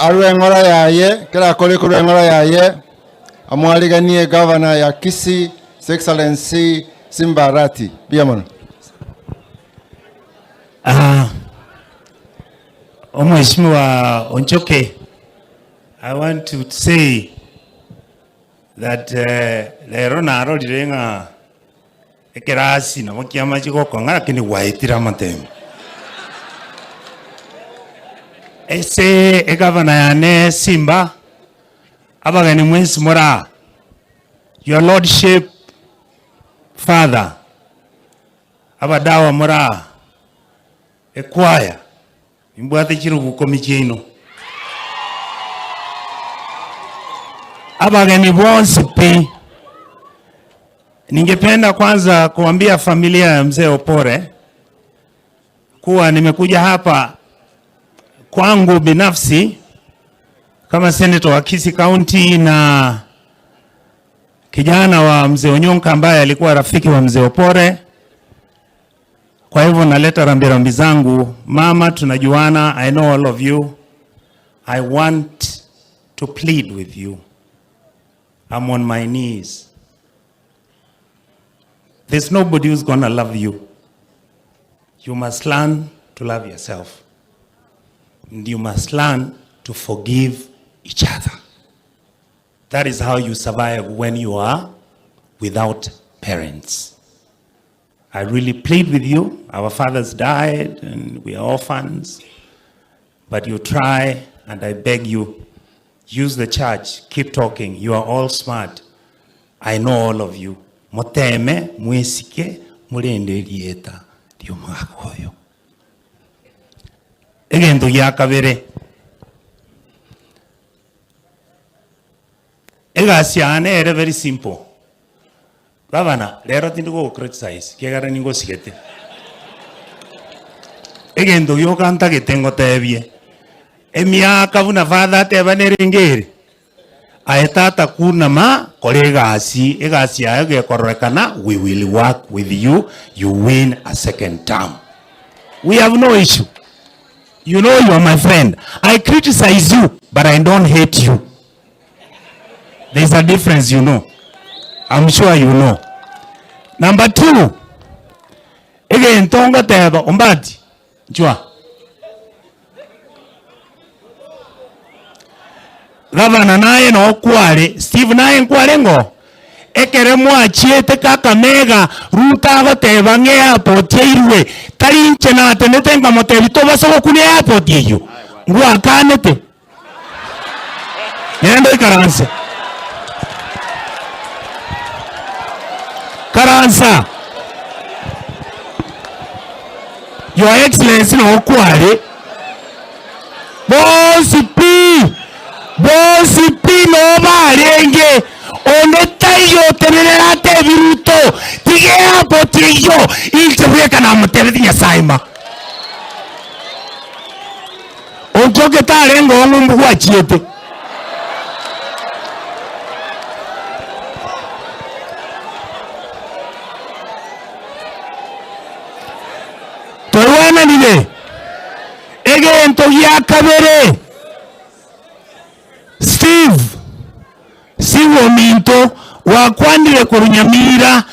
Arue eng'ora yaye, kera akore korwa eng'ora yaye, amwariganie Governor ya Kisii, His Excellency Simba Arati. Mbuya mono. Ah, Omheshimiwa Onchoke, I want to say that eh, rero narorire ng'a Ekerasi nabo kiamache gokong'a lakini gwaetire amatemo. Ase egavana yane Simba, abageni mwensi more aa, your lordship father, abadawa more aa, ekwaya, nimbwate chirubu ikomi chiaino. Abageni bonsi pi, ningependa kwanza kuambia familia ya mzee Opore kuwa nimekuja hapa kwangu binafsi kama senator wa Kisii County na kijana wa mzee Onyonka ambaye alikuwa rafiki wa mzee Opore. Kwa hivyo naleta rambirambi zangu. Mama, tunajuana, I know all of you. I want to plead with you. I'm on my knees. There's nobody who's gonna love you. You must learn to love yourself. And you must learn to forgive each other. That is how you survive when you are without parents. I really plead with you. Our fathers died and we are orphans. But you try, and I beg you, use the church, keep talking. You are all smart. I know all of you. Moteme, mwesike, morende erieta ri'omogaka oyo. Egento gia kabere, egasi yane ere very simple. Gavana, rero tindi gogo criticize ekiagera ningosigete. Egento gioka ntagete ngotebie, emiaka buna father ateba nere enga ere, aye tata kunama kora egasi, egasi yaye gekororekana we will work with you, you win a second term. We have no issue. You know you are my friend. I criticize you but I don't hate you. There's a difference you know. I'm sure you know. Number two, egento ngoteba ombati nchwa. Gavana naye nokware, Steve naye nkware ng'o? Ekere mwachiete Kakamega, Ruto agoteba ng'a eairport yairwe, tari inche natenete nkamotebia tobase gokuna eairport eyio, ngwakanete. Genda oikaranse. Karansa. Your Excellency noo kware. Bonsi pi, bonsi pi noo barenge. Onde taiyo otenenere atebi Ruto, tiga eairport eyio, inche bweka namotebeti Nyasaye ma. Onchoke tarenge oo ng'umbu gwachiete. Twaigwananire? Egento gia kabere, Steve, Steve ominto, gwakwanire korwa Nyamira.